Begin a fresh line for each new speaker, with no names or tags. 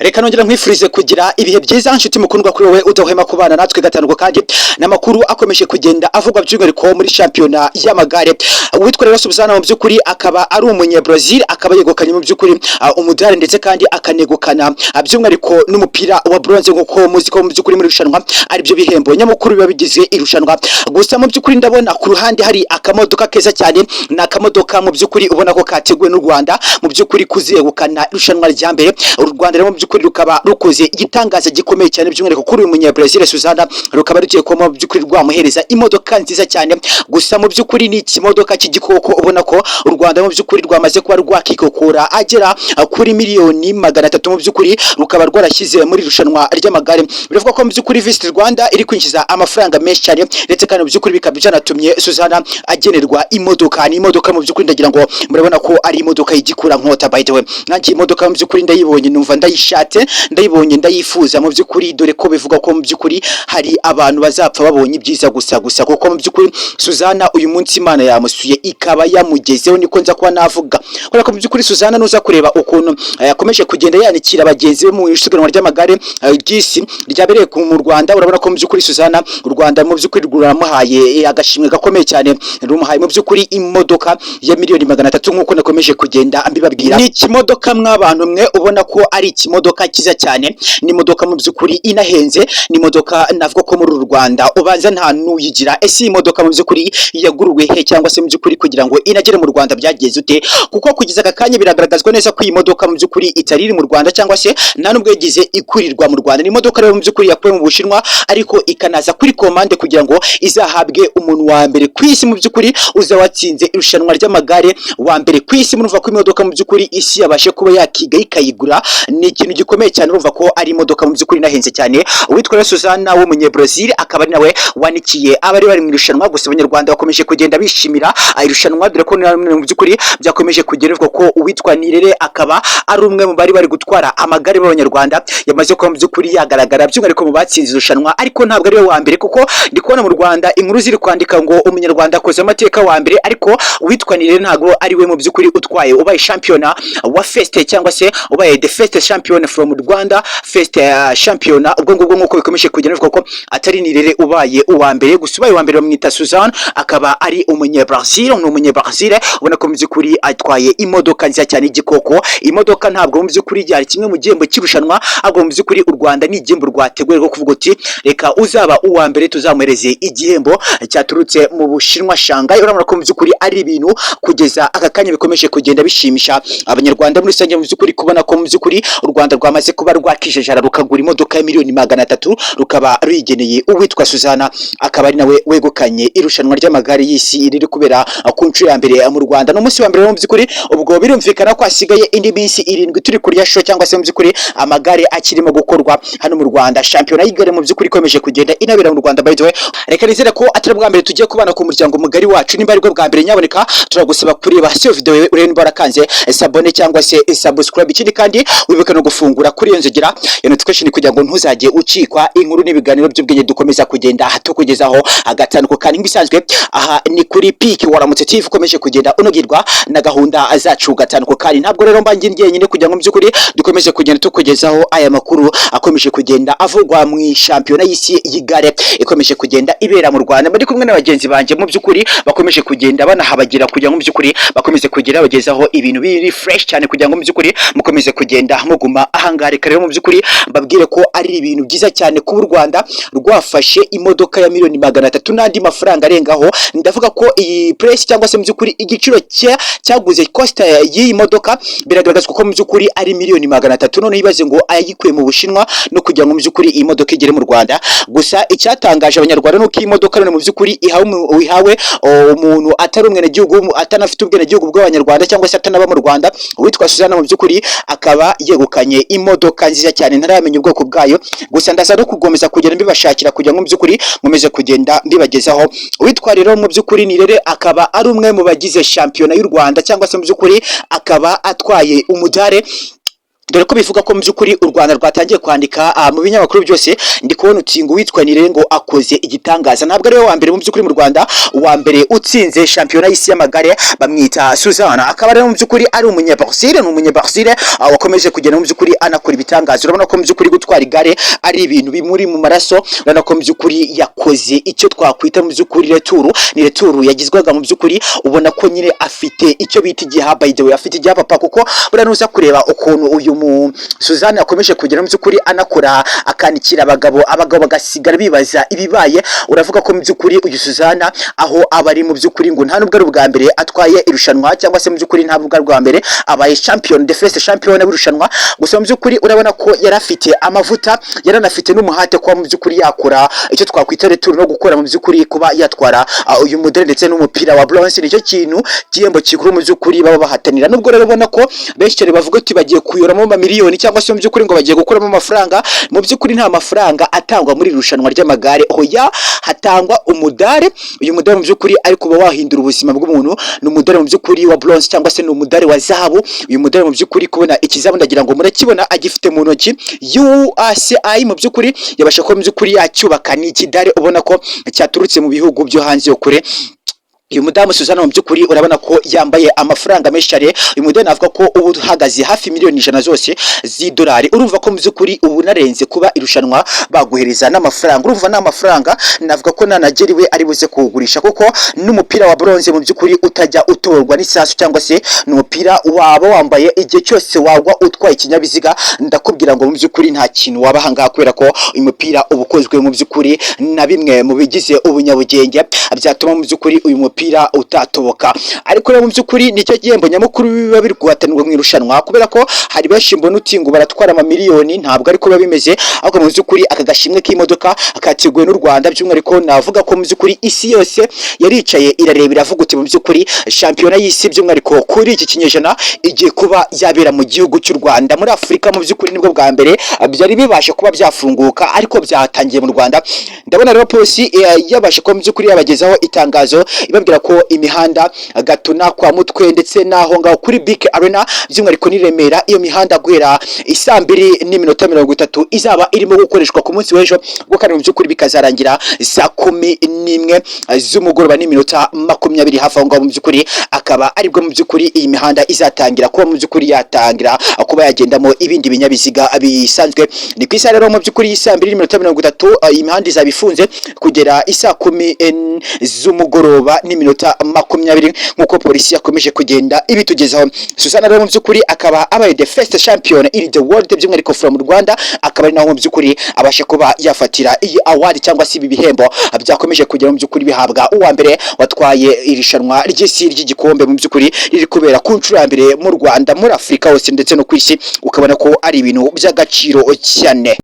Reka nongera nkwifurize kugira ibihe byiza, nshuti mukundwa, kuri wowe udahwema kubana natwe gatanu. Kandi n'amakuru akomeje kugenda avugwa by'umwihariko muri shampiyona y'amagare. Uwitwa rero Suzana mu by'ukuri akaba ari umunye-Brazil, akaba yegukanye mu by'ukuri umudari, ndetse kandi akanegukana by'umwihariko n'umupira wa bronze, nk'uko muzi ko mu by'ukuri muri irushanwa ari byo bihembo nyamukuru biba bigize irushanwa. Gusa mu by'ukuri ndabona ku ruhande hari akamodoka keza cyane. Ni akamodoka mu by'ukuri ubona ko kateguwe n'u Rwanda mu by'ukuri kuzegukana irushanwa rya mbere. U Rwanda rero mu by'ukuri rukaba rukoze igitangaza gikomeye cyane, by'umwihariko kuri uyu munya-Brazil Suzana, rukaba rugiye kuba mu by'ukuri rwamuhereza imodoka nziza cyane. Gusa mu by'ukuri ni ikimodoka cy'igikoko, ubona ko u Rwanda mu by'ukuri rwamaze kuba rwakikokora agera kuri miliyoni 300, mu by'ukuri rukaba rwarashyize muri irushanwa ry'amagare. Biravuga ko mu by'ukuri Visit Rwanda iri kwinjiza amafaranga menshi cyane, ndetse kandi mu by'ukuri bikaba byanatumye Suzana agenerwa imodoka. Ni imodoka mu by'ukuri ndagira ngo murabona ko ari imodoka y'igikura nkota. By the way, nanjye imodoka mu by'ukuri ndayibonye numva ndayishatse, ndayibonye ndayifuza mu by'ukuri, dore ko bivuga ko mu by'ukuri hari abantu bazapfa babonye ibyiza gusa gusa, kuko mu by'ukuri Suzana uyu munsi Imana yamusuye ikaba yamugezeho, niko nza kuba navuga. Kubera ko mu by'ukuri Suzana, nuza kureba ukuntu yakomeje kugenda yanikira bagenzi be mu isiganwa ry'amagare ry'isi ryabereye mu Rwanda, urabona ko mu by'ukuri Suzana, u Rwanda mu by'ukuri ruramuhaye agashimwe gakomeye cyane, rumuhaye mu by'ukuri imodoka ya miliyoni 300, nk'uko nakomeje kugenda mbibabwira. Ni ikimodoka mw'abantu mwe ubona ko ari ikimodoka cyiza cyane. Ni imodoka mu by'ukuri inahenze, ni imodoka navuga ko muri uru Rwanda ubanza nta n'uyigira. Ese iyi modoka mu by'ukuri yaguruwe he, cyangwa se mu by'ukuri kugira ngo inagere mu Rwanda byagenze ute? Kuko kugeza aka kanya biragaragazwa neza ko iyi modoka mu by'ukuri itari iri mu Rwanda, cyangwa se nta nubwo yagize ikurirwa mu Rwanda. Ni imodoka rero mu by'ukuri yakuwe mu Bushinwa, ariko ikanaza kuri komande kugira ngo izahabwe umuntu wa mbere ku isi mu by'ukuri uza watsinze irushanwa ry'amagare wa mbere ku isi. Murumva ko imodoka mu by'ukuri isi yabashe kuba yakiga ikayigura, ni ikintu gikomeye cyane. Urumva ko ari imodoka mu by'ukuri inahenze cyane. Uwitwa rero Suzana w'umunye-Brazil akaba ari nawe wanikiye abari bari mu irushanwa. Gusa Abanyarwanda bakomeje kugenda bishimira irushanwa, dore ko mu by'ukuri byakomeje kugenda bivuga ko uwitwa Nirere akaba ari umwe mu bari bari gutwara amagare b'Abanyarwanda, yamaze kuba mu by'ukuri yagaragara by'umwihariko mu batsinze irushanwa, ariko ntabwo ari we wa mbere, kuko ndi kubona mu Rwanda inkuru ziri kwandika ngo Umunyarwanda akoze amateka wa mbere, ariko uwitwa Nirere ntabwo ari we mu by'ukuri utwaye, ubaye shampiyona wa first, cyangwa se ubaye the first champion from Rwanda, first shampiyona. Ubwo ngubwo nk'uko bikomeje kugenda bivuga ko atari Nirere ubaye uwa mbere. Gusa ubaye uwa mbere bamwita Suzanne, akaba ari umunye-Brazil. Ni umunye-Brazil ubona ko mu by'ukuri atwaye imodoka nziza cyane y'igikoko. Imodoka ntabwo mu by'ukuri yari kimwe mu gihembo cy'irushanwa, ahubwo mu by'ukuri u Rwanda ni igihembo rwateguye rwo kuvuga uti: "Reka uzaba uwa mbere tuzamuhereze igihembo cyaturutse mu Bushinwa, Shanghai." Urabona ko mu by'ukuri ari ibintu kugeza aka kanya bikomeje kugenda bishimisha Abanyarwanda muri rusange, mu by'ukuri kubona ko mu by'ukuri u Rwanda rwamaze kuba rwakijejara rukagura imodoka ya miliyoni 300, rukaba ruyigeneye uwitwa Suzana, akaba ari nawe wegukanye irushanwa ry'amagare y'isi riri kubera ku nshuro ya mbere mu Rwanda. No munsi wa mbere mu by'ukuri, ubwo birumvikana ko hasigaye indi minsi 7 turi kurya show, cyangwa se mu by'ukuri amagare akirimo gukorwa hano mu Rwanda. Shampiyona y'igare mu by'ukuri ikomeje kugenda inabera mu Rwanda. By the way, reka nizere ko atari bwa mbere tugiye kubana ku muryango mugari wacu. Nimba aribwo bwa mbere, nyaboneka turagusaba kureba hasi iyo video urebe niba warakanze s'abonner cyangwa se subscribe. Ikindi kandi wibuke no gufungura kuri iyo nzogera ya notification kugira ngo ntuzajye ucikwa inkuru n'ibiganiro by'ubwenge dukomeza kugenda tukugezaho agatanu. Kandi nk'ibisanzwe aha ni kuri Piki Waramutse TV, ukomeje kugenda unogirwa na gahunda zacu gatanu. Kandi ntabwo rero mba njyenyine kugira ngo mu by'ukuri dukomeze kugenda tukugezaho aya makuru akomeje kugenda avugwa mu shampiyona y'isi y'igare ikomeje kugenda ibera mu Rwanda. Muri kumwe na bagenzi banjye mu by'ukuri bakomeje kugenda banahabagira kugira ngo mu by'ukuri bakomeze kugenda bagezaho ibintu biri fresh cyane, kugira ngo mu by'ukuri mukomeze kugenda muguma ahangaha. Reka rero mu by'ukuri mbabwire ko ari ibintu byiza cyane kuba u Rwanda rwafashe imodoka ya miliyoni 300 n'andi mafaranga arengaho. Ndavuga ko iyi price, cyangwa se mu by'ukuri igiciro cyaguze, cost y'iyi modoka, biragaragazwa ko mu by'ukuri ari miliyoni 300. None ibaze ngo ayikuye mu Bushinwa no kugira ngo mu by'ukuri iyi modoka igere mu Rwanda. Gusa icyatangaje Abanyarwanda nuko iyi modoka none mu by'ukuri ihawe umuntu atari umwenegihugu, atanafite ubwenegihugu bw'Abanyarwanda, cyangwa se atanaba mu Rwanda. Uwitwa Suzana mu by'ukuri akaba yegukanye imodoka nziza cyane, ntaramenya ubwoko bwayo. Gusa ndaza no kugomeza kugenda mbibashakira kugira ngo mu by'ukuri nkomeze kugenda mbibagezaho. Uwitwa rero mu by'ukuri Nirere akaba ari umwe mu bagize shampiyona y'u Rwanda, cyangwa se mu by'ukuri akaba atwaye umudare. Dore ko bivuga ko mu by'ukuri u Rwanda rwatangiye kwandika mu binyamakuru byose. Ndi kubona uti ngo witwa Nirere ngo akoze igitangaza. Ntabwo ari we wa mbere mu by'ukuri mu Rwanda. Uwa mbere utsinze shampiyona y'isi y'amagare bamwita Suzana, akaba rero mu by'ukuri ari umunyabrezil. Ni umunyabrezil wakomeje kugenda mu by'ukuri anakora ibitangaza. Urabona ko mu by'ukuri gutwara igare ari ibintu bimuri mu maraso. Urabona ko mu by'ukuri yakoze icyo twakwita mu by'ukuri retour. Ni retour yagizwaga mu by'ukuri. Ubona ko nyine afite icyo bita igiha, by the way, afite igiha papa, kuko buriya nuza kureba ukuntu uyu mu Suzanne yakomeje kugera mu by'ukuri anakora, akanikira abagabo, abagabo bagasigara bibaza ibibaye. Uravuga ko mu by'ukuri uyu Suzanne aho aba ari mu by'ukuri ngo nta nubwo ari ubwa mbere atwaye irushanwa, cyangwa se mu by'ukuri nta nubwo ari ubwa mbere abaye champion, the first champion w'irushanwa. Gusa mu by'ukuri urabona ko yari afite amavuta, yaranafite n'umuhate kuba mu by'ukuri yakora icyo twakwita retour no gukora mu by'ukuri kuba yatwara uyu mudere ndetse n'umupira wa bronze. Nicyo kintu gihembo kikuru mu by'ukuri baba bahatanira. Nubwo rero ubona ko benshi cyane bavuga ati bagiye kuyoramo amamiliyoni, cyangwa se mu by'ukuri ngo bagiye gukuramo amafaranga, mu by'ukuri nta mafaranga atangwa muri iri rushanwa ry'amagare. Hoya, hatangwa umudare. Uyu mudare mu by'ukuri ariko uba wahindura ubuzima bw'umuntu. Ni umudare mu by'ukuri wa bronze, cyangwa se ni umudare wa zahabu. Uyu mudare mu by'ukuri, kubona ikizabu, ndagira ngo murakibona agifite mu ntoki. UCI mu by'ukuri yabasha kuba mu by'ukuri yacyubaka. Ni ikidare ubona ko cyaturutse mu bihugu byo hanze yo kure. Uyu mudamu Suzana mu by'ukuri urabona ko yambaye amafaranga menshi cyane. Uyu mudari navuga ko ubu uhagaze hafi miliyoni 100 zose z'idolari. Urumva ko mu by'ukuri ubu narenze kuba irushanwa baguhereza n'amafaranga. Urumva n'amafaranga navuga ko nanageri we ari buze kuwugurisha, kuko n'umupira wa bronze mu by'ukuri utajya utorwa n'isasu, cyangwa se ni umupira waba wambaye igihe cyose wagwa utwaye ikinyabiziga. Ndakubwira ngo mu by'ukuri nta kintu waba ahangaha, kubera ko uyu mupira uba ukozwe mu by'ukuri na bimwe mu bigize ubunyabugenge byatuma mu by'ukuri uyu mupira utatoboka. Ariko rero mu by'ukuri nicyo gihembo nyamukuru biba biri guhatanirwa mu irushanwa, kubera ko hari benshi mbona uti ngo baratwara amamiliyoni. Ntabwo ariko biba bimeze. Ahubwo mu by'ukuri aka gashimwe k'imodoka kateguwe n'u Rwanda by'umwihariko. Navuga ko mu by'ukuri isi yose yaricaye irareba, iravuga uti mu by'ukuri shampiyona y'isi by'umwihariko kuri iki kinyejana igiye kuba yabera mu gihugu cy'u Rwanda. Muri Afurika mu by'ukuri nibwo bwa mbere byari bibasha kuba byafunguka, ariko byatangiye mu Rwanda. Ndabona rero polisi yabasha kuba mu by'ukuri yabagezaho itangazo ibabwira ko imihanda Gatuna kwa Mutwe ndetse n'aho ngaho kuri BK Arena, by'umwihariko ni Remera, iyo mihanda guhera isaa 2:30 izaba irimo gukoreshwa ku munsi w'ejo, ubwo kandi mu by'ukuri bikazarangira saa 11 z'umugoroba n'iminota 20 hafi aho ngaho. Mu by'ukuri akaba aribwo mu by'ukuri iyi mihanda izatangira kuba mu by'ukuri yatangira kuba yagendamo ibindi binyabiziga bisanzwe. Ni ku isaha rero mu by'ukuri y'isaa 2:30 iyi mihanda izaba ifunze kugera isaa 10 z'umugoroba n'iminota 20, nk'uko polisi yakomeje kugenda ibitugezaho. Susana rero mu by'ukuri akaba abaye the first champion in the world, by'umwihariko from Rwanda, akaba ari naho mu by'ukuri abasha kuba yafatira iyi award, cyangwa se ibi bihembo byakomeje kugera mu by'ukuri bihabwa uwa mbere watwaye irushanwa ry'isi ry'igikombe, mu by'ukuri riri kubera ku nshuro ya mbere mu Rwanda, muri Afurika hose ndetse no ku isi. Ukabona ko ari ibintu by'agaciro cyane.